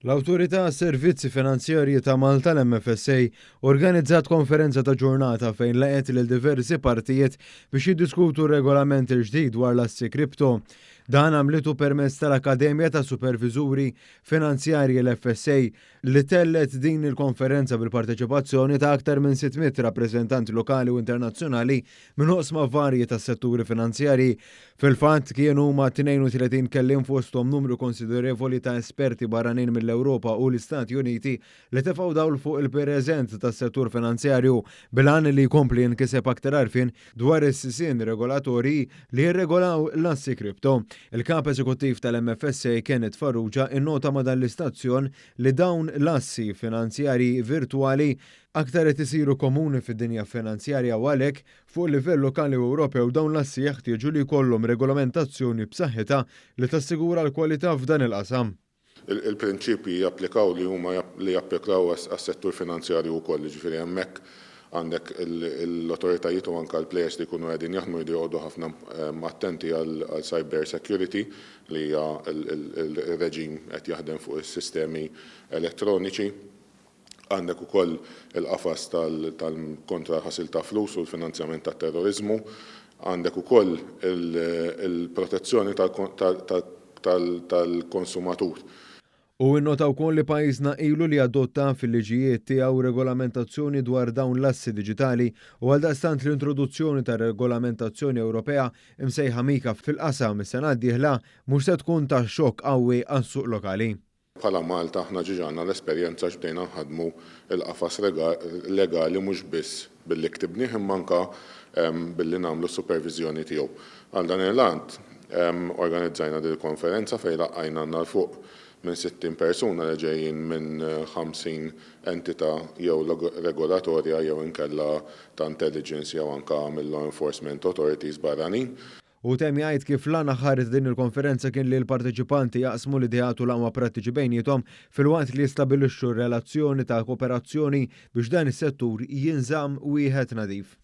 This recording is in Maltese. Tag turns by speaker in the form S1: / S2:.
S1: L-Awtorità għas-Servizzi Finanzjarji ta' Malta, l-MFSA, organizzat konferenza ta' ġurnata fejn laqgħet lil diversi partijiet biex jiddiskutu r-regolament il-ġdid dwar l-assi kripto. Dan għamlitu permezz tal-Akkademja ta' Superviżuri Finanzjarji l-FSA li tellgħet din il-konferenza bil-parteċipazzjoni ta' aktar minn 600 rappreżentanti lokali u internazzjonali minn oqsma varji tas-setturi finanzjarji. Fil-fatt kienu huma 32 kelliem fosthom numru konsiderevoli ta' esperti barranin mill-Ewropa u l-Istati Uniti li tefgħu dawl fuq il-preżent tas-settur finanzjarju bil-għan li jkompli jinkiseb aktar għarfien dwar is-sisien regolatorji li jirregolaw l-assi kripto. Il-Kap Eżekuttiv tal-MFSA Kenneth Farrugia innota ma' dan l-istazzjon li dawn l-assi finanzjarji virtwali aktar qed isiru komuni fid-dinja finanzjarja u għalhekk fuq livell lokali u Ewropew dawn l-assi jeħtieġu li jkollhom regolamentazzjoni b'saħħitha li tassigura l-kwalità f'dan il-qasam.
S2: Il-prinċipji japplikaw li huma li japplikaw għas-settur finanzjarju wkoll, jiġifieri hemmhekk għandek l-awtoritajiet u anke l-players li jkunu qegħdin jaħdmu jridu joqogħdu ħafna attenti għal cyber security li hija r-reġim qed jaħdem fuq is-sistemi elettroniċi. Għandek ukoll il-qafas tal-kontra l-ħasil ta' flus u l-finanzjament tat-terroriżmu. Għandek ukoll il-protezzjoni tal-konsumatur.
S1: Hu innota wkoll li pajjiżna ilu li adotta fil-liġijiet tiegħu regolamentazzjoni dwar dawn l-assi diġitali u għaldaqstant l-introduzzjoni ta' regolamentazzjoni Ewropea imsejħa MiCA fil-qasam is-sena d-dieħla mhux se tkun ta' xokk qawwi għas-suq lokali.
S2: Bħala Malta aħna ġiġa għandna l-esperjenza għax bdejna nħaddmu l-qafas legali mhux biss billi ktibnih imma anke billi nagħmlu s-superviżjoni tiegħu. Għal dan il-għan organizzajna din il-konferenza fejn laqqajna għandna 'l fuq minn 60 persuna li ġejjin minn 50 entità jew regolatorja jew inkella ta' intelligence jew anke mill-law enforcement authorities barranin.
S1: Hu temm jgħid kif l-għan aħħari ta' din il-konferenza kien li l-parteċipanti jaqsmu l-ideat u l-aqwa prattiċi bejniethom filwaqt li jistabbilixxu relazzjoni ta' kooperazzjoni biex dan is-settur jinżamm wieħed nadif.